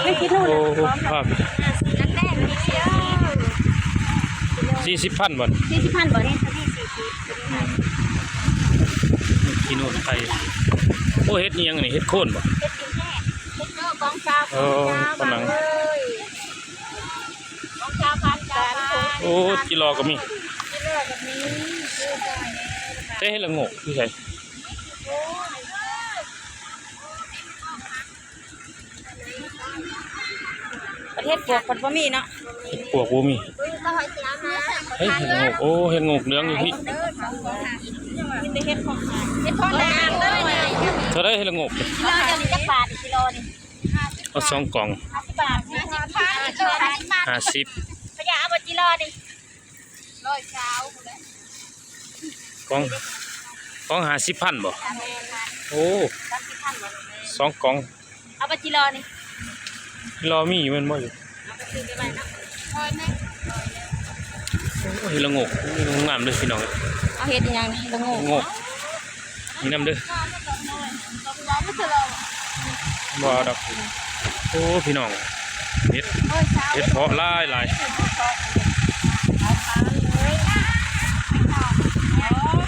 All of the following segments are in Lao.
ໂອ້ ພາບ ສີ່ສິບພັນບໍ? ສີ່ສິບພັນບໍ? ຂີ້ໜູນໄຂ່. ໂອ້ ເຫັດອີ່ຫຍັງນີ້? ເຫັດໂຄນບໍ? ເອີ ກອງຊາວ ເອີ ກອງຊາວ ກຳລັງ ໂອ້ ຈີ່ລໍກໍມີ ຈີ່ລໍກໍມີ. ແຕ່ເຫັດລະໂງກຢູ່ໃສ? ປະເທດປວກເພິ່ນບໍ່ມີເນາະ ເຫັດປວກບໍ່ມີ. ເອີ ເຫັດລະໂງກ ໂອ້ ເຫັດລະໂງກເຫຼືອງຢູ່ພີ້. ມີແຕ່ເຫັດເຜາະ ເຫັດເຜາະນາງເລີຍ. ເທົ່າໃດເຫັດລະໂງກ? ກິໂລນີ້ຈັກບາດ? ກິໂລນີ້ ເອົາສອງກ່ອງ ຫ້າສິບບາດ. ຫ້າສິບ ພະຍາເອົາບໍ່? ກິໂລນີ້ ຮ້ອຍຊາວພຸ້ນແຫຼະ. ກ່ອງ ກ່ອງຫ້າສິບພັນບໍ? ໂອ້ ສອງກ່ອງ ເອົາບໍ່? ຈີ່ລໍນີ້ ຈີ່ລໍມີຢູ່ແມ່ນບໍ່? ຢູ່ ໂອ້ ເຫັດລະໂງກ ງາມເດີພີ່ນ້ອງ. ເອົາເຫັດອີ່ຫຍັງນີ້? ລະໂງກ ລະໂງກ. ນີ້ນຳເດີ ບໍ່ເອົາດອກ. ໂອ້ ພີ່ນ້ອງ ເຫັດ ເຫັດເຜາະຫຼາຍໆ.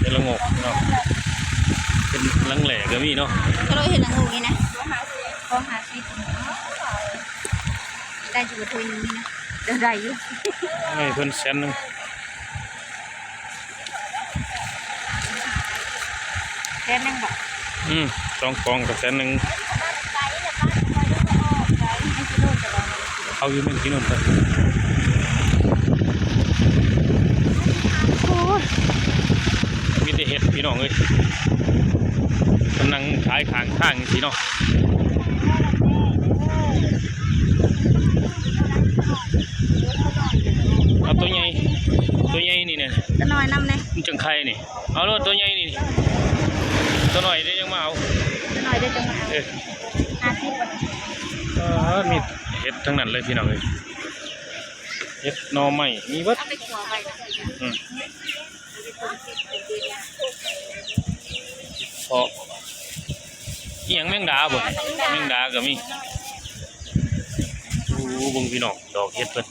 ເຫັດລະໂງກເນາະ ເປັນລັງແຫຼກໍມີເນາະ. ກະໂລເຫັດລະໂງກນີ້ນະ ສອງຮ້ອຍຫ້າສິບ. ໄດ້ຢູ່ບໍ່? ຖ້ວຍໜຶ່ງນີ້ນະ ໄດ້ຢູ່ ໃຫ້ເພິ່ນແສນໜຶ່ງ. ແສນໜຶ່ງບໍ? ອືມ ສອງກ່ອງກໍແສນໜຶ່ງ. ເອົາຢູ່ແມ່ນກິນນົມໄປ. ໂອ້ຍ ມີແຕ່ເຫັດພີ່ນ້ອງເອີຍ ກຳລັງຂາຍຂ້າງທາງຈັ່ງຊີ້ເນາະ. ເອົາຕົວໃຫຍ່ ຕົວໃຫຍ່ນີ້ນະ ຕົວນ້ອຍນຳແດ່ ມັນຈັ່ງໄຂ່ນີ້. ເອົາໂລດ ຕົວໃຫຍ່ນີ້ ຕົວນ້ອຍເດ້ຍັງມາເອົາ ຕົວນ້ອຍເດ້ຈັ່ງມາເອົາ. ເອີ ຫ້າສິບ ເອີ ມີເຫັດທັງນັ້ນເລີຍພີ່ນ້ອງເອີຍ ເຫັດໜໍ່ໄມ້ມີເບິດ. ເອົາໄປຂົ້ວໄວ້ນະ. ອືມ ເພາະອີ່ຫຍັງ ແມງດາບໍ? ແມງດາກໍມີ. ໂອ້ ເບິ່ງພີ່ນ້ອງ ດອກເຫັດເພິ່ນ.